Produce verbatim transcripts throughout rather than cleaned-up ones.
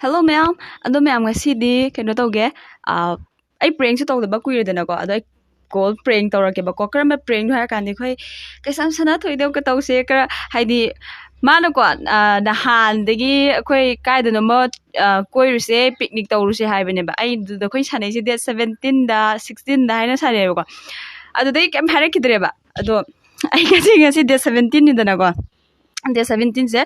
Hello ꯃꯌꯥꯝ꯫ ꯑꯗꯣ ꯃꯌꯥꯝ, ꯉꯁꯤꯗꯤ ꯀꯩꯅꯣ ꯇꯧꯒꯦ, ꯑꯥ, ꯑꯩ ꯄ꯭ꯔꯦꯡꯁꯨ ꯇꯧꯗꯕ ꯀꯨꯏꯔꯦꯗꯅꯀꯣ꯫ ꯑꯗꯣ ꯑꯩ ꯀꯣꯜ ꯄ꯭ꯔꯦꯡ ꯇꯧꯔꯛꯀꯦꯕꯀꯣ꯫ ꯀꯔꯝꯕ ꯄ꯭ꯔꯦꯡꯅꯣ ꯍꯥꯏꯔ ꯀꯥꯟꯗ, ꯑꯩꯈꯣꯏ ꯀꯩꯁꯥꯝ ꯁꯅꯥꯊꯣꯏꯗ ꯑꯃꯨꯛꯀ ꯇꯧꯁꯦ꯫ ꯈꯔ ꯍꯥꯏꯗꯤ, ꯃꯥꯅꯀꯣ, ꯑꯥ, ꯅꯍꯥꯟꯗꯒꯤ ꯑꯩꯈꯣꯏ ꯀꯥꯏꯗꯅꯣꯃ, ꯑꯥ, ꯀꯣꯏꯔꯨꯁꯦ, ꯄꯤꯛꯅꯤꯛ ꯇꯧꯔꯨꯁꯦ ꯍꯥꯏꯕꯅꯦꯕ꯫ ꯑꯩ ꯑꯗꯨꯗ ꯑꯩꯈꯣꯏ ꯁꯥꯟꯅꯩꯁꯦ ꯗꯦꯠ ꯁꯕꯦꯟꯇꯤꯟꯗ, ꯁꯤꯛꯁꯇꯤꯟꯗ ꯍꯥꯏꯅ ꯁꯥꯟꯅꯩꯌꯦꯕꯀꯣ꯫ ꯑꯗꯨꯗꯩ ꯀꯩꯝ ꯍꯥꯏꯔꯛꯈꯤꯗ꯭ꯔꯦꯕ꯫ ꯑꯗꯣ ꯑꯩ ꯉꯁꯤ, ꯉꯁꯤ ꯗꯦꯠ ꯁꯕꯦꯟꯇꯤꯟꯅꯤꯗꯅꯀꯣ꯫ ꯗꯦꯠ ꯁꯕꯦꯟꯇꯤꯟꯁꯦ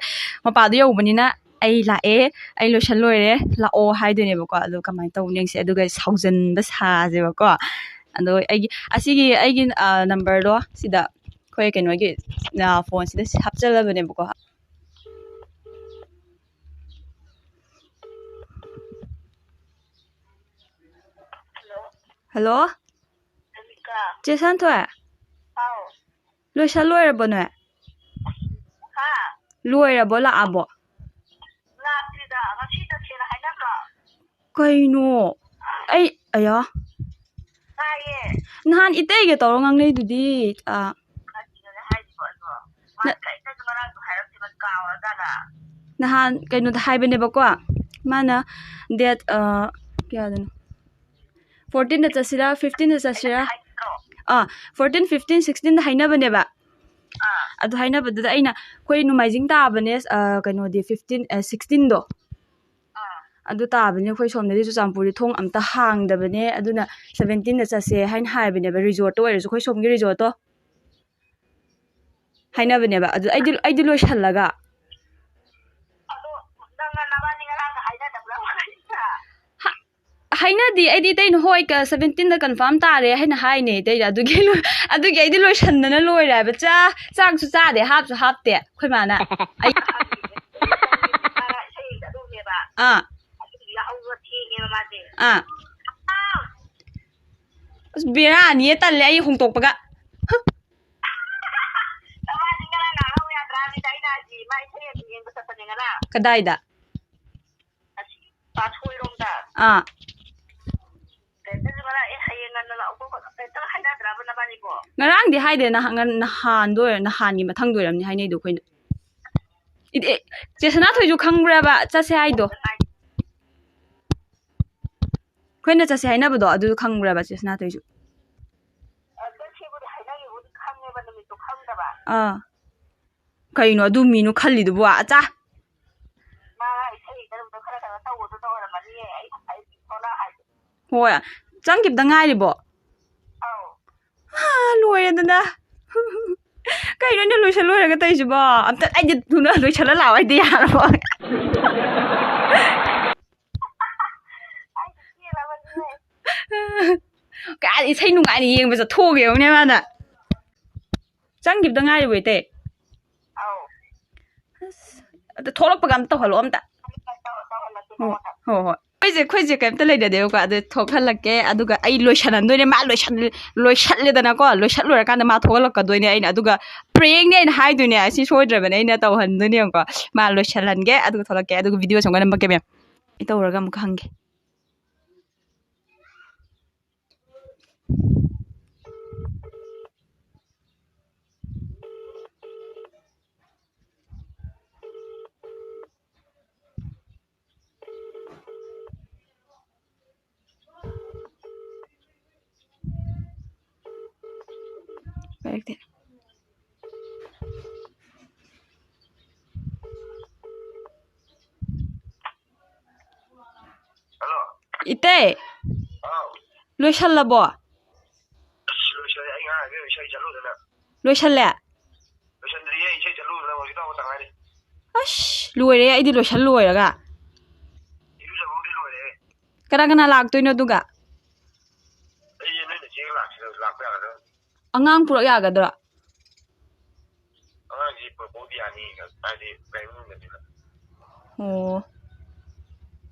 ꯃꯄꯥꯗꯣ ꯌꯧꯕꯅꯤꯅ ꯑꯩ ꯂꯥꯛꯑꯦ, ꯑꯩ ꯂꯣꯏꯁꯟ ꯂꯣꯏꯔꯦ, ꯂꯥꯛꯑꯣ ꯍꯥꯏꯗꯣꯏꯅꯦꯕꯀꯣ꯫ ꯑꯗꯣ ꯀꯃꯥꯏꯅ ꯇꯧꯅꯤ ꯌꯦꯡꯁꯦ, ꯑꯗꯨꯒ ꯁꯥꯎꯖꯟꯕ ꯁꯥꯁꯦꯕꯀꯣ꯫ ꯑꯗꯣ ꯑꯩꯒꯤ, ꯑꯁꯤꯒꯤ ꯑꯩꯒꯤ, ꯑ, ꯅꯝꯕꯔꯗꯣ ꯁꯤꯗ ꯑꯩꯈꯣꯏ ꯀꯩꯅꯣꯒꯤ, ꯑ, ꯐꯣꯟꯁꯤꯗ ꯍꯥꯞꯆꯜꯂꯕꯅꯦꯕꯀꯣ꯫ ꯍꯜꯂꯣ꯫ ꯆꯦ ꯁꯟꯊꯣꯏ꯫ ꯍꯥꯎ꯫ ꯂꯣꯏꯁꯜ ꯂꯣꯏꯔꯕꯣ ꯅꯣꯏ? ꯍꯥ? ꯂꯣꯏꯔꯕꯣ, ꯂꯥꯛꯑꯕꯣ? ꯂꯥꯛꯇ꯭ꯔꯤꯗ, ꯉꯁꯤ ꯆꯠꯁꯦꯅ ꯍꯥꯏꯅꯕ꯭ꯔꯣ? ꯀꯩꯅꯣ? ꯑꯩ, ꯑꯌꯥ꯫ ꯇꯥꯏꯌꯦ꯫ ꯅꯍꯥꯟ ꯏꯇꯩꯒ ꯇꯧꯔ ꯉꯥꯡꯅꯩꯗꯨꯗꯤ, ꯑ, ꯀꯔꯤꯅꯣꯅꯦ ꯍꯥꯏꯁꯤꯕꯣ ꯑꯗꯣ? ꯃꯥ ꯅ- ꯀꯔꯤꯝꯇꯁꯨ ꯉꯔꯥꯡꯁꯨ ꯍꯥꯏꯔꯛꯇꯦ, ꯃꯥ ꯀꯥꯎꯔꯖꯥꯠꯂ? ꯅꯍꯥꯟ ꯀꯩꯅꯣꯗ ꯍꯥꯏꯕꯅꯦꯕꯀꯣ, ꯃꯥꯅ ꯗꯦꯠ, ꯑ, ꯀꯌꯥꯗꯅꯣ? ꯐꯣꯔꯇꯤꯟꯗ ꯆꯠꯁꯤꯔꯥ, ꯐꯤꯐꯇꯤꯟꯗ ꯆꯠꯁꯤꯔꯥ? ꯍꯥꯏꯗ꯭ꯔꯣ? ꯑꯥ, ꯐꯣꯔꯇꯤꯟ, ꯐꯤꯐꯇꯤꯟ, ꯁꯤꯛꯁꯇꯤꯟꯗ ꯍꯥꯏꯅꯕꯅꯦꯕ꯫ ꯑꯥ꯫ ꯑꯗꯨ ꯍꯥꯏꯅꯕꯗꯨꯗ ꯑꯩꯅ, ꯑꯩꯈꯣꯏ ꯅꯣꯡꯃꯥꯏꯖꯤꯡ ꯇꯥꯕꯅꯦ, ꯑ, ꯀꯩꯅꯣꯗꯤ, ꯐꯤꯐꯇꯤꯟ, ꯑ, ꯁꯤꯛꯁꯇꯤꯟꯗꯣ꯫ ꯑꯥ꯫ ꯑꯗꯨ ꯇꯥꯕꯅꯤꯅ ꯑꯩꯈꯣꯏ ꯁꯣꯝꯗꯗꯤ ꯆꯨꯔꯆꯥꯟꯄꯨꯔꯗꯤ ꯊꯣꯡ ꯑꯝꯇ ꯍꯥꯡꯗꯕꯅꯦ, ꯑꯗꯨꯅ ꯁꯕꯦꯟꯇꯤꯟꯗ ꯆꯠꯁꯦ ꯍꯥꯏꯅ ꯍꯥꯏꯕꯅꯦꯕ, ꯔꯤꯖꯣꯔꯠꯇ ꯑꯣꯏꯔꯁꯨ, ꯑꯩꯈꯣꯏ ꯁꯣꯝꯒꯤ ꯔꯤꯖꯣꯔꯠꯇꯣ ꯍꯥꯏꯅꯕꯅꯦꯕ꯫ ꯑꯗꯨ ꯑꯩꯗꯤ, ꯑꯩꯗꯤ ꯂꯣꯏꯁꯜꯂꯒ꯫ ꯑꯗꯣ ꯅꯪꯅ ꯅꯕꯥꯅꯤ ꯉꯔꯥꯡ ꯍꯥꯏꯅꯗꯕ꯭ꯔꯥ? ꯍꯥ-, ꯍꯥꯏꯅꯗꯤ, ꯑꯩꯗꯤ ꯏꯇꯩꯅ ꯍꯣꯏ, ꯀ-, ꯁꯕꯦꯟꯇꯤꯟꯗ ꯀꯟꯐꯥꯔꯝ ꯇꯥꯔꯦ ꯍꯥꯏꯅ ꯍꯥꯏꯅꯦ ꯏꯇꯩꯗ꯫ ꯑꯗꯨꯒꯤ ꯂꯣꯏ-, ꯑꯗꯨꯒꯤ ꯑꯩꯗꯤ ꯂꯣꯏꯁꯟꯗꯅ ꯂꯣꯏꯔꯦ ꯍꯥꯏꯕ꯫ ꯆꯥ-, ꯆꯥꯛꯁꯨ ꯆꯥꯗꯦ, ꯍꯥꯞꯁꯨ ꯍꯥꯞꯇꯦ ꯑꯩꯈꯣꯏ ꯃꯥꯅ꯫ ꯑꯩ ꯏꯁꯩ ꯆꯠꯂꯨꯅꯦꯕ꯫ ꯑꯥ꯫ ꯑꯗꯨꯒꯤ ꯌꯥꯍꯧꯗꯣ ꯊꯦꯡꯉꯦꯕ ꯃꯥꯁꯦ꯫ ꯑꯥ꯫ ꯑꯁ, ꯕꯦꯔꯥꯅꯤꯌꯦ, ꯇꯜꯂꯦ ꯑꯩ ꯍꯣꯡꯇꯣꯛꯄꯒ꯫ ꯅꯕꯥꯅꯤ ꯉꯔꯥꯡ ꯂꯥꯛꯍꯧ ꯌꯥꯗ꯭ꯔꯥ ꯍꯥꯏꯕꯅꯤꯗ, ꯑꯩꯅ ꯍꯥꯏꯗꯤ ꯃꯥ ꯏꯁꯩ ꯑꯗꯨꯝ ꯌꯦꯡꯕ ꯆꯠꯄꯅꯦ ꯉꯔꯥꯡ꯫ ꯀꯗꯥꯏꯗ? ꯑꯁꯤ ꯄꯥꯠꯁꯣꯏꯔꯣꯝꯗ꯫ ꯑꯥ꯫ ꯀꯩꯅꯣꯁꯨ ꯉꯔꯥꯡ, ꯑꯦ, ꯍꯌꯦꯡ ꯉꯟꯅ ꯂꯥꯛꯑꯣ ꯈꯣꯠꯂꯣ ꯀꯩꯝꯇ ꯍꯥꯏꯅꯗ꯭ꯔꯕ ꯅꯕꯥꯅꯤꯕꯣ? ꯉꯔꯥꯡꯗꯤ ꯍꯥꯏꯗꯦ, ꯅꯍꯥꯟ, ꯅꯍꯥꯟꯗꯣ ꯑꯣꯏꯔ-, ꯅꯍꯥꯟꯒꯤ ꯃꯊꯪꯗꯣ ꯑꯣꯏꯔꯝꯅꯤ ꯍꯥꯏꯅꯩꯗꯣ ꯑꯩꯈꯣꯏꯅ꯫ ꯏꯗꯤ-, ꯑꯦ, ꯆꯦ ꯁꯅꯥꯊꯣꯏꯁꯨ ꯈꯪꯕ꯭ꯔꯕ ꯆꯠꯁꯦ ꯍꯥꯏꯗꯣ? ꯑꯩꯈꯣꯏꯅ ꯆꯠꯁꯦ ꯍꯥꯏꯅꯕꯗꯣ ꯑꯗꯨ ꯈꯪꯕ꯭ꯔꯕ ꯆꯦ ꯁꯅꯥꯊꯣꯏꯁꯨ? ꯑ, ꯆꯠꯁꯦꯕꯨꯗꯤ ꯍꯥꯏꯅꯈꯤꯕꯕꯨꯗꯤ ꯈꯪꯉꯦꯕ, ꯅꯨꯃꯤꯠꯇꯣ ꯈꯪꯗꯕ꯫ ꯑꯥ꯫ ꯀꯩꯅꯣ ꯑꯗꯨ ꯃꯤꯅꯣ ꯈꯜꯂꯤꯗꯨꯕꯨ? ꯑꯆꯥ! ꯃꯥ ꯏꯁꯩ ꯀꯩꯅꯣꯗꯣ ꯈꯔ ꯀꯩꯅꯣ ꯇꯧꯕꯗꯨꯗ ꯑꯣꯏꯔꯝꯃꯅꯤꯌꯦ, ꯑꯩ ꯉꯁꯥꯏ ꯊꯣꯛꯂꯛꯑ ꯍꯥꯏꯗꯣ꯫ ꯍꯣꯏ꯫ ꯆꯪꯈꯤꯕꯗ ꯉꯥꯏꯔꯤꯕꯣ? ꯑꯧ꯫ ꯑꯥ, ꯂꯣꯏꯔꯦꯗꯅ꯫ ꯀꯩꯅꯣ ꯑꯩꯅ ꯂꯣꯏꯁꯜ ꯂꯣꯏꯔꯒ ꯇꯧꯔꯤꯁꯤꯕꯣ? ꯑꯝꯇ ꯑꯩꯗꯤ ꯊꯨꯅ ꯂꯣꯏꯁꯜꯂ ꯂꯥꯛꯑꯣ, ꯑꯩꯗꯤ ꯌꯥꯔꯕꯣ? ꯑꯩꯗꯤ ꯄꯦꯜꯂꯕꯅꯤꯍꯦ꯫ ꯀꯥꯏ ꯏꯁꯩ ꯅꯨꯡꯉꯥꯏꯅ ꯌꯦꯡꯕ ꯆꯠꯊꯣꯛꯎꯒꯦ ꯌꯦꯡꯉꯨꯅꯦ ꯃꯥꯅ꯫ ꯆꯪꯈꯤꯕꯗ ꯉꯥꯏꯔꯤꯕꯣ ꯏꯇꯩ? ꯑꯧ꯫ ꯑꯁ, ꯑꯗ ꯊꯣꯛꯂꯛꯄꯒ ꯑꯝꯇ ꯇꯧꯍꯜꯂꯣ ꯑꯝꯇ꯫ ꯇꯧ-, ꯇꯧꯍꯜꯂꯛꯀꯦ ꯍꯣ-, ꯅꯉꯣꯟꯗ꯫ ꯍꯣ-, ꯍꯣꯏ꯫ ꯑꯩꯈꯣꯏꯁꯦ, ꯑꯩꯈꯣꯏꯁꯦ ꯀꯩꯝꯇ ꯂꯩꯅꯗꯦꯕꯀꯣ꯫ ꯑꯗ ꯊꯣꯛꯍꯜꯂꯛꯀꯦ, ꯑꯗꯨꯒ ꯑꯩ ꯂꯣꯏꯁꯜꯍꯟꯗꯣꯏꯅꯦ꯫ ꯃꯥ ꯂꯣꯏꯁꯜ-, ꯂꯣꯏꯁꯜꯂꯦꯗꯅꯀꯣ꯫ ꯂꯣꯏꯁꯜꯂꯨꯔꯀꯥꯟꯗ ꯃꯥ ꯊꯣꯛꯍꯜꯂꯛꯀꯗꯣꯏꯅꯦ꯫ ꯑꯩꯅ, ꯑꯗꯨꯒ prankꯅꯦ ꯑꯩꯅ ꯍꯥꯏꯗꯣꯏꯅꯦ꯫ ꯑꯁꯤ ꯁꯣꯏꯗ꯭ꯔꯕꯅꯦ ꯑꯩꯅ ꯇꯧꯍꯟꯗꯣꯏꯅꯦ ꯌꯦꯡꯉꯨꯀꯣ꯫ ꯃꯥ ꯂꯣꯏꯁꯜꯍꯟꯒꯦ, ꯑꯗꯨꯒ ꯊꯣꯛꯂꯛꯀꯦ, ꯑꯗꯨꯒ videoꯁꯦ ꯑꯃꯨꯛꯀ ꯅꯝꯃꯛꯀꯦ ꯃꯦꯝ꯫ ꯑꯩ ꯇꯧꯔꯒ ꯑꯃꯨꯛꯀ ꯍꯪꯒꯦ꯫ ꯄꯥꯏꯔꯛꯇꯦ꯫ ꯍꯜꯂꯣ꯫ ꯏꯇꯩ꯫ ꯍꯥꯎ꯫ ꯂꯣꯏꯁꯜꯂꯕꯣ? ꯑꯁ, ꯂꯣꯏꯁꯜꯂꯦ꯫ ꯑꯩ ꯉꯔꯥꯡ ꯏꯁꯩ ꯆꯠꯂꯨꯗꯅ꯫ ꯂꯣꯏꯁꯜꯂꯦ? ꯂꯣꯏꯁꯟꯗ꯭ꯔꯤꯌꯦ, ꯏꯁꯩ ꯆꯠꯂꯨꯗꯅ ꯍꯧꯖꯤꯛꯇ ꯍꯧꯕꯇ ꯉꯥꯏꯔꯤ꯫ ꯑꯁ, ꯂꯣꯏꯔꯦ, ꯑꯩꯗꯤ ꯂꯣꯏꯁꯜ ꯂꯣꯏꯔꯒ꯫ ꯏꯔꯨꯖꯕꯕꯨꯗꯤ ꯂꯣꯏꯔꯦ꯫ ꯀꯅꯥ ꯀꯅꯥ ꯂꯥꯛꯇꯣꯏꯅꯣ ꯑꯗꯨꯒ? ꯑꯩ ꯅꯣꯏ ꯅꯆꯦꯒ ꯂꯥꯛꯁꯤꯔ, ꯂꯥꯛꯄ ꯌꯥꯒꯗ꯭ꯔꯣ? ꯑꯉꯥꯡ ꯄꯨꯔꯛ ꯌꯥꯒꯗ꯭ꯔꯣ? ꯑꯉꯥꯡꯁꯤ ꯄꯨꯔꯛꯄꯕꯨꯗꯤ ꯌꯥꯅꯤ, ꯍꯥꯏꯗꯤ ꯒꯥꯔꯤ ꯃꯅꯨꯡꯗꯅꯤꯅ꯫ ꯑꯣ꯫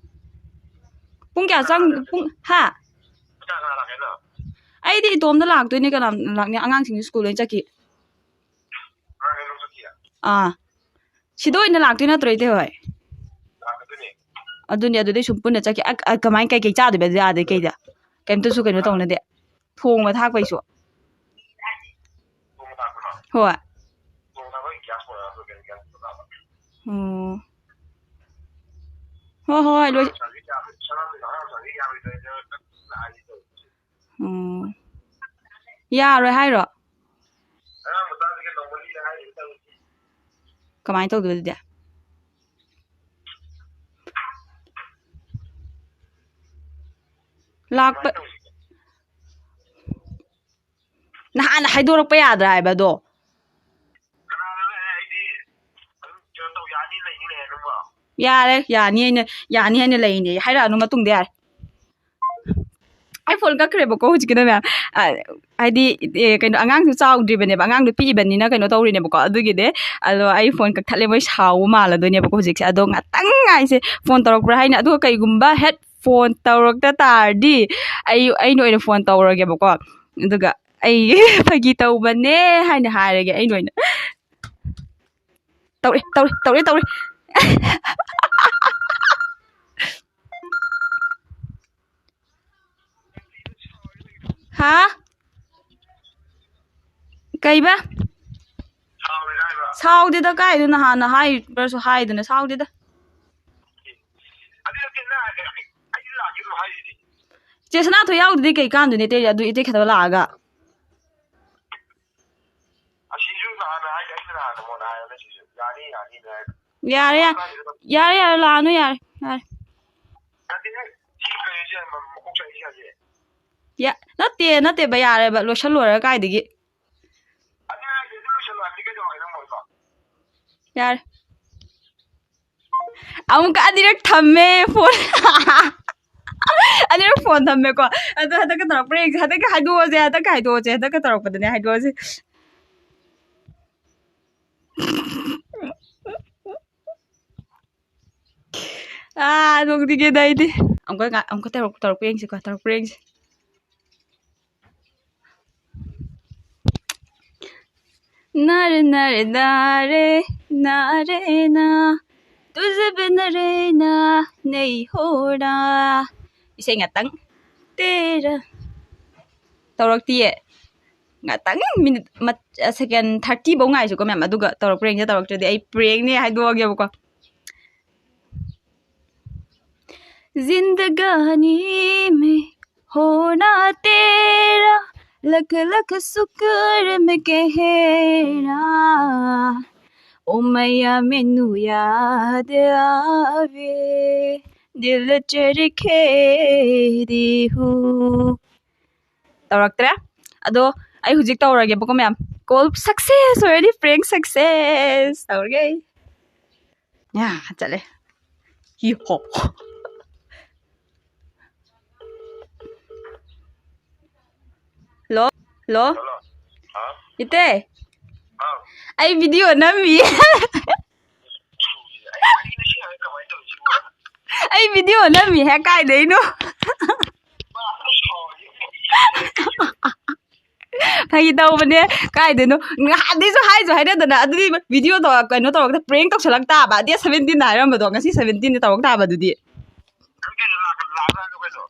ꯄꯨꯡ ꯀꯌꯥ ꯆꯪ-, ꯄꯨꯡ, ꯍꯥ? ꯀꯅꯥ ꯀꯅꯥ ꯂꯥꯛꯀꯦ ꯍꯥꯏꯅꯣ? ꯑꯩꯗꯤ ꯏꯇꯣꯝꯗ ꯂꯥꯛꯇꯣꯏꯅꯦ, ꯀꯅꯥ ꯂꯥꯛꯅꯤ? ꯑꯉꯥꯡꯁꯤꯡꯁꯨ ꯁ꯭ꯀꯨꯜ ꯂꯣꯏ ꯆꯠꯈꯤ꯫ ꯑꯉꯥꯡꯈꯩ ꯂꯧ ꯆꯠꯈꯤꯌꯦ? ꯑꯥ꯫ ꯁꯤꯗ ꯑꯣꯏꯅ ꯂꯥꯛꯇꯣꯏ ꯅꯠꯇ꯭ꯔꯣ, ꯏꯇꯩ ꯍꯣꯏ? ꯂꯥꯛꯀꯗꯣꯏꯅꯦ꯫ ꯑꯗꯨꯅꯦ, ꯑꯗꯨꯗꯩ ꯁꯨꯝ ꯄꯨꯟꯅ ꯆꯠꯈꯤ꯫ ꯑ, ꯑ, ꯀꯃꯥꯏ, ꯀꯩꯀꯩ ꯆꯥꯗꯣꯏꯕ ꯑꯗꯨꯗꯤ ꯑꯥꯗꯩ ꯀꯩꯗ? ꯀꯩꯝꯇꯁꯨ ꯀꯩꯅꯣ ꯇꯧꯅꯗꯦ꯫ ꯊꯣꯡꯕ ꯊꯥꯛꯄꯩꯁꯨ꯫ ꯊꯣꯡꯕ ꯊꯥꯛꯄ꯭ꯔꯣ? ꯍꯣꯏ꯫ ꯊꯣꯡꯕ ꯊꯥꯛꯄꯩ gas ꯄꯨꯔꯛꯑꯒ ꯑꯩꯈꯣꯏ ꯀꯩꯅꯣ gas ꯄꯨꯔꯛꯑꯕ꯫ ꯑꯣ꯫ ꯍꯣꯏ, ꯍꯣꯏ, ꯍꯣꯏ, ꯂꯣꯏ-, ꯑꯉꯥꯡ ꯃꯆꯥꯒꯤ ꯌꯥꯔꯣꯏ-, ꯑꯉꯥꯡ ꯃꯆꯥꯒꯤ ꯌꯥꯔꯣꯏꯗꯣꯏꯅꯦ꯫ ꯎꯝ꯫ ꯌꯥꯔꯣꯏ ꯍꯥꯏꯔꯣ? ꯑꯉꯥꯡ ꯃꯆꯥꯁꯤꯒ ꯅꯣꯡꯃ ꯂꯤꯔꯦ ꯍꯥꯏꯔꯤꯕ ꯇꯧꯔꯤꯁꯦ꯫ ꯀꯃꯥꯏꯅ ꯇꯧꯗꯣꯏꯕ ꯑꯗꯨꯗꯤ? ꯂꯥꯛꯄ ꯀꯃꯥꯏꯅ ꯇꯧꯁꯤꯒꯦ? ꯅꯍꯥꯟꯅ ꯍꯥꯏꯗꯣꯔꯛꯄ ꯌꯥꯗ꯭ꯔꯥ ꯍꯥꯏꯕ ꯑꯗꯣ? ꯀꯅꯥꯅꯣ ꯑꯩꯗꯤ ꯑꯗꯨꯝ ꯀꯩꯅꯣ ꯇꯧ ꯌꯥꯅꯤ ꯂꯩꯅꯤ ꯂꯩ ꯑꯗꯨꯝ꯫ ꯌꯥꯔꯦ, ꯌꯥꯅꯤ ꯍꯥꯏꯅ, ꯌꯥꯅꯤ ꯍꯥꯏꯅ ꯂꯩꯅꯦ ꯍꯥꯏꯔꯛꯑꯅꯨ ꯃꯇꯨꯡꯗ, ꯌꯥꯔꯦ꯫ ꯑꯩ ꯐꯣꯟ ꯀꯛꯈ꯭ꯔꯦꯕꯀꯣ ꯍꯧꯖꯤꯛꯀꯤꯗꯣ ꯃꯌꯥꯝ꯫ ꯑ, ꯍꯥꯏꯗꯤ, ꯑꯦ, ꯀꯩꯅꯣ, ꯑꯉꯥꯡꯁꯨ ꯆꯥꯎꯗ꯭ꯔꯤꯕꯅꯦꯕ, ꯑꯉꯥꯡꯗꯣ ꯄꯤꯛꯏꯕꯅꯤꯅ ꯀꯩꯅꯣ ꯇꯧꯔꯤꯅꯦꯕꯀꯣ, ꯑꯗꯨꯒꯤꯅꯦ꯫ ꯑꯗꯣ ꯑꯩ ꯐꯣꯟ ꯀꯛꯊꯠꯂꯦ, ꯃꯣꯏ ꯁꯥꯎꯕ ꯃꯥꯜꯂꯗꯣꯏꯅꯦꯕꯀꯣ ꯍꯧꯖꯤꯛꯁꯦ꯫ ꯑꯗꯣ ꯉꯥꯛꯇꯪ ꯉꯥꯏꯁꯦ, ꯐꯣꯟ ꯇꯧꯔꯛꯄ꯭ꯔꯥ ꯍꯥꯏꯅ꯫ ꯑꯗꯨꯒ ꯀꯩꯒꯨꯝꯕ ꯍꯦꯛ ꯐꯣꯟ ꯇꯧꯔꯛꯇ ꯇꯥꯔꯗꯤ ꯑꯩ, ꯑꯩꯅ ꯑꯣꯏꯅ ꯐꯣꯟ ꯇꯧꯔꯒꯦꯕꯀꯣ꯫ ꯑꯗꯨꯒ ꯑꯩ ꯐꯥꯒꯤ ꯇꯧꯕꯅꯦ ꯍꯥꯏꯅ ꯍꯥꯏꯔꯒꯦ ꯑꯩꯅ ꯑꯣꯏꯅ꯫ ꯇꯧꯔꯦ, ꯇꯧꯔꯦ, ꯇꯧꯔꯦ, ꯇꯧꯔꯦ꯫ ꯍꯥ? ꯀꯩꯕ? ꯁꯥꯎꯗꯦꯗ, ꯀꯥꯏꯗ ꯅꯍꯥꯟꯅ ꯍꯥꯏꯕ꯭ꯔꯁꯨ ꯍꯥꯏꯗꯅ, ꯁꯥꯎꯗꯦꯗ꯫ ꯆꯦ ꯁꯅꯥꯊꯣꯏ ꯌꯥꯎꯗ꯭ꯔꯗꯤ ꯀꯩ ꯀꯥꯟꯗꯣꯏꯅꯣ ꯏꯇꯩ, ꯑꯗꯨ ꯏꯇꯩ ꯈꯛꯇ ꯂꯥꯛꯑꯒ? ꯑꯁꯤꯁꯨ ꯅꯍꯥꯟ ꯍꯥꯏ-, ꯑꯩꯅ ꯅꯍꯥꯟ ꯅꯉꯣꯟꯗ ꯍꯥꯏꯔꯕꯅꯦ ꯁꯤꯁꯨ꯫ ꯌꯥꯅꯤ, ꯌꯥꯅꯤꯅ ꯍꯥꯏꯔꯒ꯫ ꯌꯥꯔꯦ, ꯌꯥꯔꯦ, ꯌꯥꯔꯦ, ꯌꯥꯔꯦ, ꯂꯥꯛꯑꯅꯨ, ꯌꯥꯔꯦ, ꯌꯥꯔꯦ꯫ ꯅꯠꯇꯦꯍꯦ, ꯁꯤ ꯀꯩꯅꯣꯁꯦ ꯌꯥꯝ ꯃꯀꯣꯛ ꯆꯥꯛꯏꯁꯦ ꯍꯧꯖꯤꯛ꯫ ꯌꯥ-, ꯅꯠꯇꯦ, ꯅꯠꯇꯦꯕ, ꯌꯥꯔꯦꯕ, ꯂꯣꯏꯁꯜꯂꯣꯏꯔꯒ ꯀꯥꯏꯗꯒꯤ? ꯑꯗꯨ ꯍꯥꯏꯁꯦ, ꯑꯗꯨ ꯂꯣꯏꯁꯜꯂꯣ ꯍꯥꯏꯕꯗꯤ ꯀꯩꯗꯧ ꯍꯥꯏꯅꯣ ꯃꯣꯏꯕꯣ? ꯌꯥꯔꯦ꯫ ꯑꯃꯨꯛꯀ ꯑꯅꯤꯔꯛ ꯊꯝꯃꯦ ꯐꯣꯟ꯫ ꯑꯅꯤꯔꯛ ꯐꯣꯟ ꯊꯝꯃꯦꯀꯣ꯫ ꯑꯗꯣ ꯍꯟꯗꯛꯀ ꯇꯧꯔꯛꯄ꯭ꯔꯥ ꯌꯦꯡꯁꯦ꯫ ꯍꯟꯗꯛꯀ ꯍꯥꯏꯗꯣꯛꯑꯁꯦ, ꯍꯟꯗꯛꯀ ꯍꯥꯏꯗꯣꯛꯑꯁꯦ, ꯍꯟꯗꯛꯀ ꯇꯧꯔꯛꯄꯗꯅꯦ ꯍꯥꯏꯗꯣꯛꯑꯁꯦ꯫ ꯑꯥ, ꯅꯣꯛꯅꯤꯡꯉꯦꯗ ꯑꯩꯗꯤ꯫ ꯑꯃꯨꯛꯀ ꯉꯥ-, ꯑꯃꯨꯛꯀ ꯇꯧꯔꯛ-, ꯇꯧꯔꯛꯄ ꯌꯦꯡꯁꯤꯀꯣ, ꯇꯧꯔꯛꯄ꯭ꯔꯥ ꯌꯦꯡꯁꯤ꯫ ꯅꯥꯔꯦ, ꯅꯥꯔꯦ, ꯅꯥꯔꯦ, ꯅꯥꯔꯦ, ꯅꯥ꯫ ꯇꯨꯖꯦ ꯕꯤꯅꯥ ꯔꯦ ꯅꯥ ꯅꯩ ꯍꯣꯔꯥ꯫ ꯏꯁꯩ ꯉꯥꯛꯇꯪ꯫ ꯇꯦꯔꯥ꯫ ꯇꯧꯔꯛꯇꯤꯌꯦ꯫ ꯉꯥꯛꯇꯪ minute ꯃꯠ-, second thirty ꯐꯧ ꯉꯥꯏꯁꯤꯀꯣ ꯃꯌꯥꯝ, ꯑꯗꯨꯒ ꯇꯧꯔꯛꯄ꯭ꯔꯥ ꯌꯦꯡꯁꯦ, ꯇꯧꯔꯛꯇ꯭ꯔꯗꯤ ꯑꯩ prankꯅꯦ ꯍꯥꯏꯗꯣꯛꯑꯒꯦꯕꯀꯣ꯫ ꯖꯤꯟꯗꯒꯥꯅꯤ ꯃꯦ होना तेरा लख लख शुक्र मैं कह रहा, ओ मैया मैनू याद आवे, दिल च रखे दी हूँ। ꯇꯧꯔꯛꯇ꯭ꯔꯦ꯫ ꯑꯗꯣ ꯑꯩ ꯍꯧꯖꯤꯛ ꯇꯧꯔꯒꯦꯕꯀꯣ ꯃꯌꯥꯝ꯫ Call success ꯑꯣꯏꯔꯗꯤ prank success ꯇꯧꯔꯒꯦ ꯑꯩ꯫ ꯌꯥ, ꯆꯠꯂꯦ꯫ ꯍꯤ ꯍꯣ꯫ ꯍꯜꯂꯣ? ꯍꯜꯂꯣ? ꯍꯜꯂꯣ? ꯍꯥ? ꯏꯇꯩ? ꯍꯥꯎ꯫ ꯑꯩ video ꯅꯝꯃꯤ꯫ ꯑꯩ ꯋꯥꯔꯤ ꯉꯁꯤ ꯍꯥꯏꯔ ꯀꯃꯥꯏꯅ ꯇꯧꯔꯤꯁꯤꯕꯣ? ꯑꯩ video ꯅꯝꯃꯤ ꯍꯦ, ꯀꯥꯏꯗꯩꯅꯣ? ꯃꯥ ꯑꯗꯨꯝ ꯁꯥꯎꯔꯤ꯫ ꯐꯥꯒꯤ ꯇꯧꯕꯅꯦ꯫ ꯀꯥꯏꯗꯩꯅꯣ? ꯉꯍꯥꯟꯗꯩꯁꯨ ꯍꯥꯏꯁꯨ ꯍꯥꯏꯅꯗꯅ, ꯑꯗꯨꯗꯤ video ꯇꯧꯔ-, ꯀꯩꯅꯣ ꯇꯧꯔꯛꯇ, prank ꯇꯧꯁꯜꯂꯛ ꯇꯥꯕ꯫ Date seventeen ꯍꯥꯏꯔꯝꯕꯗꯣ ꯉꯁꯤ seventeen ꯇꯧꯔꯛ ꯇꯥꯕ ꯑꯗꯨꯗꯤ꯫ ꯅꯪ ꯀꯩꯅꯣ ꯂꯥꯛꯀ-, ꯂꯥꯛꯑꯅꯨ ꯍꯥꯏꯔꯣ ꯀꯩꯅꯣ?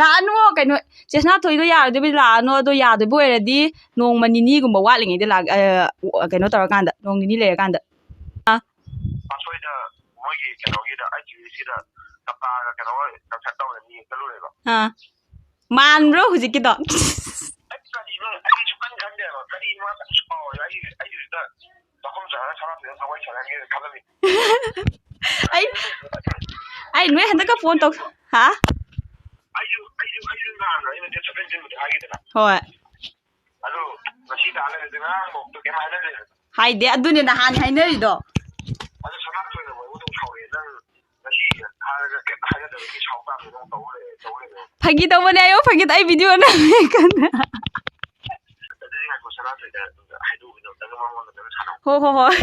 ꯂꯥꯛꯑꯅꯨ ꯀꯩꯅꯣ, ꯆꯦꯁꯅꯥ ꯊꯣꯏꯗꯣ ꯌꯥꯔꯣꯏꯗꯣꯏꯕ ꯂꯥꯛꯑꯅꯨ, ꯑꯗꯣ ꯌꯥꯗꯣꯏꯕ ꯑꯣꯏꯔꯗꯤ ꯅꯣꯡꯃ ꯅꯤꯅꯤꯒꯨꯝꯕ ꯋꯥꯠꯂꯤꯉꯩꯗ ꯂꯥꯛ-, ꯑ, ꯀꯩꯅꯣ ꯇꯧꯔꯀꯥꯟꯗ, ꯅꯣꯡ ꯅꯤꯅꯤ ꯂꯩꯔꯀꯥꯟꯗ꯫ ꯑꯥ꯫ ꯄꯥꯁꯣꯏꯗ ꯃꯣꯏꯒꯤ ꯀꯩꯅꯣꯒꯤꯗ, ꯑꯩꯆ ꯌꯨ ꯁꯤꯗ ꯀꯄꯥꯒ ꯀꯩꯅꯣꯒ concert ꯇꯧꯔꯅꯤ ꯆꯠꯂꯨꯔꯦꯕ꯫ ꯑꯥ꯫ ꯃꯥꯟꯕ꯭ꯔꯣ ꯍꯧꯖꯤꯛꯀꯤꯗꯣ? ꯑꯩ ꯀꯔꯤꯅꯣ? ꯑꯩ ꯁꯨꯛꯈꯟ ꯈꯟꯗꯦꯕ꯫ ꯀꯔꯤꯅꯣ? ꯑꯁ, ꯁꯥꯎꯔꯦ꯫ ꯑꯩ, ꯑꯩꯁꯨ ꯁꯤꯗ ꯆꯥꯛꯈꯨꯝ ꯆꯪꯉꯒ ꯁꯅꯥꯊꯣꯏꯗ ꯊꯋꯥꯏ ꯁꯥꯟꯅꯍꯟꯒꯦꯅ ꯈꯜꯂꯝꯃꯤ꯫ ꯑꯩ, ꯑꯩ ꯅꯣꯏ ꯍꯟꯗꯛꯀ phone ꯇꯧ-, ꯍꯥ? ꯑꯩꯁꯨ, ꯑꯩꯁꯨ, ꯑꯩꯁꯨ ꯅꯍꯥꯟ ꯑꯩꯅ date seventeen ꯕꯨꯗꯤ ꯍꯥꯏꯈꯤꯗꯅ꯫ ꯍꯣꯏ꯫ ꯑꯗꯨ ꯉꯁꯤ ꯇꯥ ꯂꯩꯔꯗꯤ ꯉꯔꯥꯡꯐꯥꯎꯗ ꯀꯩꯝ ꯍꯥꯏꯅꯗꯦ꯫ ꯍꯥꯏꯗꯦ, ꯑꯗꯨꯅꯦ ꯅꯍꯥꯟ ꯍꯥꯏꯅꯔꯤꯗꯣ꯫ ꯑꯗꯨ ꯁꯅꯥꯊꯣꯏꯅ ꯃꯣꯏꯕꯨ ꯑꯗꯨꯝ ꯁꯥꯎꯔꯛꯑꯦ꯫ ꯅꯪ ꯉꯁꯤ ꯍꯥꯏꯔꯒ ꯀꯩꯝꯇ ꯍꯥꯏꯅꯗꯕꯒꯤ ꯁꯥꯎ ꯇꯥꯕꯅꯤ ꯅꯪ ꯇꯧ ꯂꯩꯔꯦ, ꯇꯧ ꯂꯩꯔꯦ꯫ ꯐꯥꯒꯤ ꯇꯧꯕꯅꯦ, ꯑꯌꯣ, ꯐꯥꯒꯤ ꯇꯧ-, ꯑꯩ video ꯅꯝꯃꯤ ꯀꯟꯅ꯫ ꯑꯗꯨꯗꯤ ꯉꯥꯏꯈꯣ, ꯁꯅꯥꯊꯣꯏꯗ ꯑꯝꯇ ꯍꯥꯏꯗꯣꯛꯎꯒꯦ, ꯑꯝꯇꯪ ꯃꯉꯣꯟꯗ ꯑꯝꯇꯪ ꯁꯥꯟꯅꯧ꯫ ꯍꯣ, ꯍꯣ, ꯍꯣꯏ꯫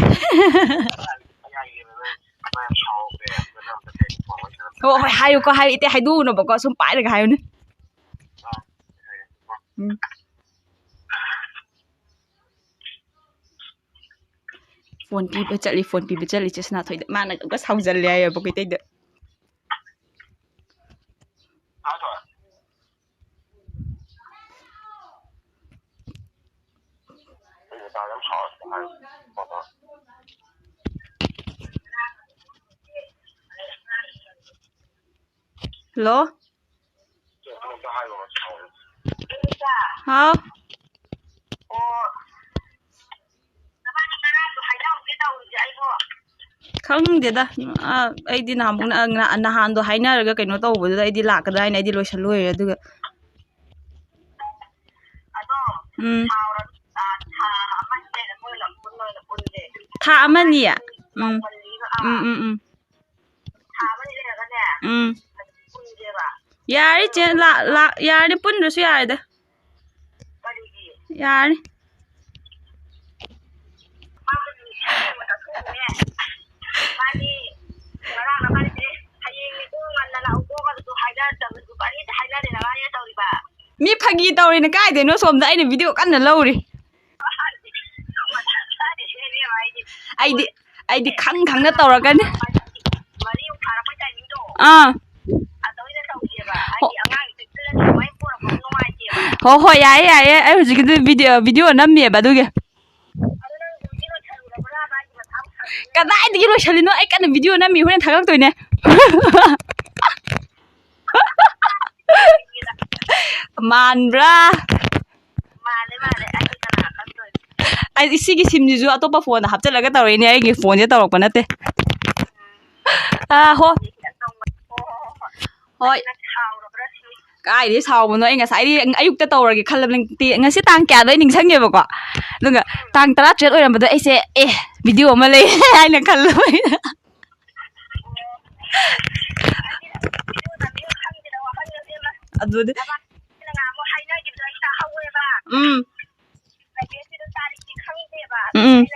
ꯑꯉꯥꯡꯒꯤꯅꯦ, ꯅꯪ, ꯅꯪ ꯌꯥꯝ ꯁꯥꯎꯔꯛꯑꯦ, ꯑꯗꯨꯅ ꯑꯝꯇ ꯀꯩꯅꯣ ꯐꯣꯟ ꯋꯥꯔꯤ ꯁꯥꯟꯅꯕ ꯍꯣ, ꯍꯣꯏ, ꯍꯥꯏꯌꯨꯀꯣ, ꯍꯥꯏꯌꯨ, ꯏꯇꯩ, ꯍꯥꯏꯗꯣꯛꯎꯅꯣꯕꯀꯣ, ꯁꯨꯝ ꯄꯥꯏꯔꯒ ꯍꯥꯏꯌꯨꯅꯦ꯫ ꯑꯥ, ꯍꯥꯏꯔꯦ꯫ ꯎꯝ꯫ Phone ꯄꯤꯕ ꯆꯠꯂꯤ, phone ꯄꯤꯕ ꯆꯠꯂꯤ, ꯆꯦ ꯁꯅꯥꯊꯣꯏꯗ꯫ ꯃꯥꯅ ꯑꯃꯨꯛꯀ ꯁꯥꯎꯖꯜꯂꯦ ꯍꯥꯏꯌꯦꯕꯀꯣ ꯏꯇꯩꯗ꯫ ꯍꯜꯂꯣ? ꯍꯥꯎ꯫ ꯈꯪꯗꯦꯗ꯫ ꯑ, ꯑꯩꯗꯤ ꯅꯍꯥꯟꯃꯨꯛ ꯅ-, ꯅ-, ꯅꯍꯥꯟꯗꯣ ꯍꯥꯏꯅꯔꯒ ꯀꯩꯅꯣ ꯇꯧꯕꯗꯨꯗ ꯑꯩꯗꯤ ꯂꯥꯛꯀꯗ꯭ꯔꯥ ꯍꯥꯏꯅ ꯑꯩꯗꯤ ꯂꯣꯏꯁꯜꯂꯣꯏꯔꯦ꯫ ꯑꯗꯨꯒ ꯎꯝ꯫ ꯊꯥ ꯑꯃꯅꯤ? ꯎꯝ꯫ ꯎꯝ, ꯎꯝ, ꯎꯝ꯫ ꯎꯝ꯫ ꯌꯥꯔꯦ ꯏꯆꯦ, ꯂꯥ-, ꯂꯥ-, ꯌꯥꯔꯅꯤ, ꯄꯨꯟꯗ꯭ꯔꯁꯨ ꯌꯥꯔꯦꯗ꯫ ꯌꯥꯔꯅꯤ꯫ ꯃꯤ ꯐꯥꯒꯤ ꯇꯧꯔꯤꯅ ꯀꯥꯏꯗꯩꯅꯣ, ꯁꯣꯝꯗ ꯑꯩꯅ video ꯀꯟꯅ ꯂꯧꯔꯤ꯫ ꯑꯩꯗꯤ, ꯑꯩꯗꯤ ꯈꯪ ꯈꯪꯅ ꯇꯧꯔꯛꯀꯅꯤ꯫ ꯑꯥ꯫ ꯍꯣ-, ꯍꯣꯏ, ꯍꯣꯏ, ꯌꯥꯏꯌꯦ, ꯌꯥꯏꯌꯦ꯫ ꯑꯩ ꯍꯧꯖꯤꯛꯀꯤꯗꯨ video, video ꯅꯝꯃꯤꯑꯕ ꯑꯗꯨꯒꯤ꯫ ꯀꯗꯥꯏꯗꯒꯤ ꯂꯣꯏꯁꯜꯂꯤꯅꯣ? ꯑꯩ ꯀꯟꯅ video ꯅꯝꯃꯤ, ꯍꯣꯔꯦꯟ ꯊꯥꯒꯠꯂꯛꯇꯣꯏꯅꯦ꯫ ꯃꯥꯟꯕ꯭ꯔꯥ? ꯃꯥꯜꯂꯦ, ꯃꯥꯜꯂꯦ꯫ ꯑꯩꯗꯤ ꯀꯅꯥ ꯈꯪꯗꯣꯏꯅꯣ? ꯑꯩꯗꯤ ꯁꯤꯒꯤ ꯁꯤꯝꯁꯤꯁꯨ ꯑꯇꯣꯞꯄ ꯐꯣꯟꯗ ꯍꯥꯞꯆꯤꯜꯂꯒ ꯇꯧꯔꯛꯏꯅꯦ, ꯑꯩꯒꯤ ꯐꯣꯟꯁꯦ ꯇꯧꯔꯛꯄ ꯅꯠꯇꯦ꯫ ꯑꯥ, ꯍꯣ꯫ ꯍꯣꯏ꯫ ꯀꯥꯏꯗꯩ ꯁꯥꯎꯕꯅꯣ? ꯑꯩ ꯉꯁꯥꯏꯗꯤ ꯑꯌꯨꯛꯇ ꯇꯧꯔꯒꯦ ꯈꯜꯂꯕꯅꯦ꯫ ꯉꯁꯤ ꯇꯥꯡ ꯀꯌꯥꯅꯣ ꯑꯩ ꯅꯤꯡꯁꯤꯡꯉꯦꯕꯀꯣ꯫ ꯑꯗꯨꯒ ꯇꯥꯡ ꯇꯔꯥꯇꯔꯦꯠ ꯑꯣꯏꯔꯝꯕꯗꯣ ꯑꯩꯁꯦ, "ꯑꯦ, video ꯑꯃ ꯂꯩ" ꯍꯥꯏꯅ ꯈꯜꯂꯕ ꯑꯩꯅ꯫ ꯑꯗꯨꯗꯤ ꯎꯝ꯫ ꯎꯝ, ꯎꯝ꯫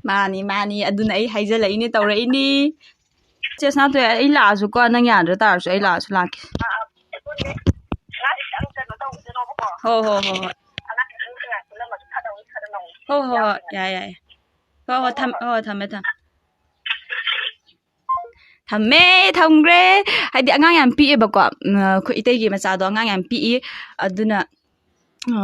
ꯃꯥꯅꯤ, ꯃꯥꯅꯤ꯫ ꯑꯗꯨꯅ ꯑꯩ ꯍꯥꯏꯖꯜꯂꯛꯏꯅꯦ, ꯇꯧꯔꯛꯏꯅꯤ꯫ ꯆꯦ ꯁꯅꯥꯇꯣꯏ, ꯑꯩ ꯂꯥꯛꯑꯁꯨꯀꯣ, ꯅꯪ ꯌꯥꯗ꯭ꯔ ꯇꯥꯔꯁꯨ ꯑꯩ ꯂꯥꯛꯑꯁꯨ ꯂꯥꯛꯀꯦ꯫ ꯍꯣ, ꯍꯣ, ꯍꯣ, ꯍꯣꯏ꯫ ꯍꯣ, ꯍꯣ, ꯍꯣꯏ, ꯌꯥꯏ, ꯌꯥꯏ꯫ ꯍꯣ, ꯍꯣ, ꯊꯝ-, ꯍꯣ, ꯊꯝꯃꯦ, ꯊꯝꯃꯦ꯫ ꯊꯝꯃꯦ, ꯊꯝꯈ꯭ꯔꯦ꯫ ꯍꯥꯏꯗꯤ ꯑꯉꯥꯡ ꯌꯥꯝ ꯄꯤꯛꯑꯦꯕꯀꯣ꯫ ꯎꯝ, ꯑꯩꯈꯣꯏ ꯏꯇꯩꯒꯤ ꯃꯆꯥꯗꯣ ꯑꯉꯥꯡ ꯌꯥꯝ ꯄꯤꯛꯏ꯫ ꯑꯗꯨꯅ, ꯑ,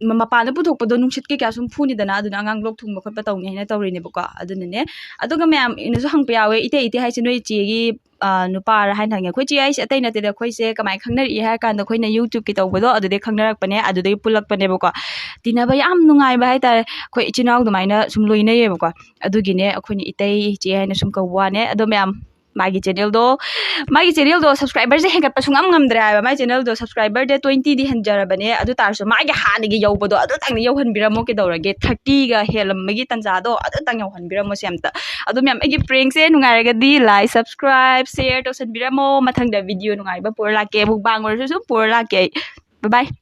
ꯃ- ꯃꯄꯥꯟꯗ ꯄꯨꯊꯣꯛꯄꯗꯣ ꯅꯨꯡꯁꯤꯠ ꯀꯩꯀꯥ ꯁꯨꯝ ꯐꯨꯅꯤꯗꯅ, ꯑꯗꯨꯅ ꯑꯉꯥꯡ ꯂꯣꯛ ꯊꯨꯡꯕ ꯈꯣꯠꯄ ꯇꯧꯅꯤ ꯍꯥꯏꯅ ꯇꯧꯔꯤꯅꯦꯕꯀꯣ꯫ ꯑꯗꯨꯅꯅꯦ, ꯑꯗꯨꯒ ꯃꯌꯥꯝ ꯏꯅꯁꯨ ꯍꯪꯕ ꯌꯥꯎꯋꯦ, "ꯏꯇꯩ, ꯏꯇꯩ ꯍꯥꯏꯁꯦ ꯅꯣꯏ ꯆꯦꯒꯤ, ꯑ, ꯅꯨꯄꯥꯔ?" ꯍꯥꯏꯅ ꯍꯪꯉꯦ꯫ ꯑꯩꯈꯣꯏ ꯆꯦ ꯍꯥꯏꯁꯦ ꯑꯇꯩ ꯅꯠꯇꯦꯗ, ꯑꯩꯈꯣꯏꯁꯦ ꯀꯃꯥꯏꯅ ꯈꯪꯅꯔꯛꯏ ꯍꯥꯏꯔ ꯀꯥꯟꯗ, ꯑꯩꯈꯣꯏꯅ YouTubeꯀꯤ ꯇꯧꯕꯗꯣ ꯑꯗꯨꯗꯩ ꯈꯪꯅꯔꯛꯄꯅꯦ, ꯑꯗꯨꯗꯩ ꯄꯨꯜꯂꯛꯄꯅꯦꯕꯀꯣ꯫ ꯇꯤꯟꯅꯕ ꯌꯥꯝ ꯅꯨꯡꯉꯥꯏꯕ ꯍꯥꯏꯇꯥꯔꯦ, ꯑꯩꯈꯣꯏ ꯏꯆꯤꯟ ꯏꯅꯥꯎ ꯑꯗꯨꯃꯥꯏꯅ ꯁꯨꯝ ꯂꯣꯏꯅꯩꯌꯦꯕꯀꯣ꯫ ꯑꯗꯨꯒꯤꯅꯦ ꯑꯩꯈꯣꯏꯅ ꯏꯇꯩ ꯏꯆꯦ ꯍꯥꯏꯅ ꯁꯨꯝ ꯀꯧꯕ ꯋꯥꯅꯦ꯫ ꯑꯗꯣ ꯃꯌꯥꯝ, ꯃꯥꯒꯤ channelꯗꯣ, ꯃꯥꯒꯤ channelꯗꯣ subscriberꯁꯦ ꯍꯦꯟꯒꯠꯄ ꯁꯨꯡꯉꯝ ꯉꯝꯗ꯭ꯔꯦ ꯍꯥꯏꯕ꯫ ꯃꯥꯒꯤ channelꯗꯣ subscriberꯗꯤ twentyꯗꯤ ꯍꯦꯟꯖꯔꯕꯅꯦ, ꯑꯗꯨ ꯇꯥꯔꯁꯨ ꯃꯥꯒꯤ ꯍꯥꯟꯅꯒꯤ ꯌꯧꯕꯗꯣ ꯑꯗꯨꯇꯪꯗꯤ ꯌꯧꯍꯟꯕꯤꯔꯝꯃꯣ, ꯀꯩꯗꯧꯔꯒꯦ? Thirtyꯒ ꯍꯦꯜꯂꯝꯕꯒꯤ ꯇꯟꯖꯥꯗꯣ ꯑꯗꯨꯇꯪ ꯌꯧꯍꯟꯕꯤꯔꯝꯃꯣꯁꯦ ꯑꯝꯇ꯫ ꯑꯗꯣ ꯃꯌꯥꯝ, ꯑꯩꯒꯤ prankꯁꯦ ꯅꯨꯡꯉꯥꯏꯔꯒꯗꯤ like, subscribe, share ꯇꯧꯁꯟꯕꯤꯔꯝꯃꯣ꯫ ꯃꯊꯪꯗ video ꯅꯨꯡꯉꯥꯏꯕ ꯄꯨꯔ ꯂꯥꯛꯀꯦ, mukbang ꯑꯣꯏꯔꯁꯨ ꯁꯨꯝ ꯄꯨꯔ ꯂꯥꯛꯀꯦ ꯑꯩ꯫ Bye bye꯫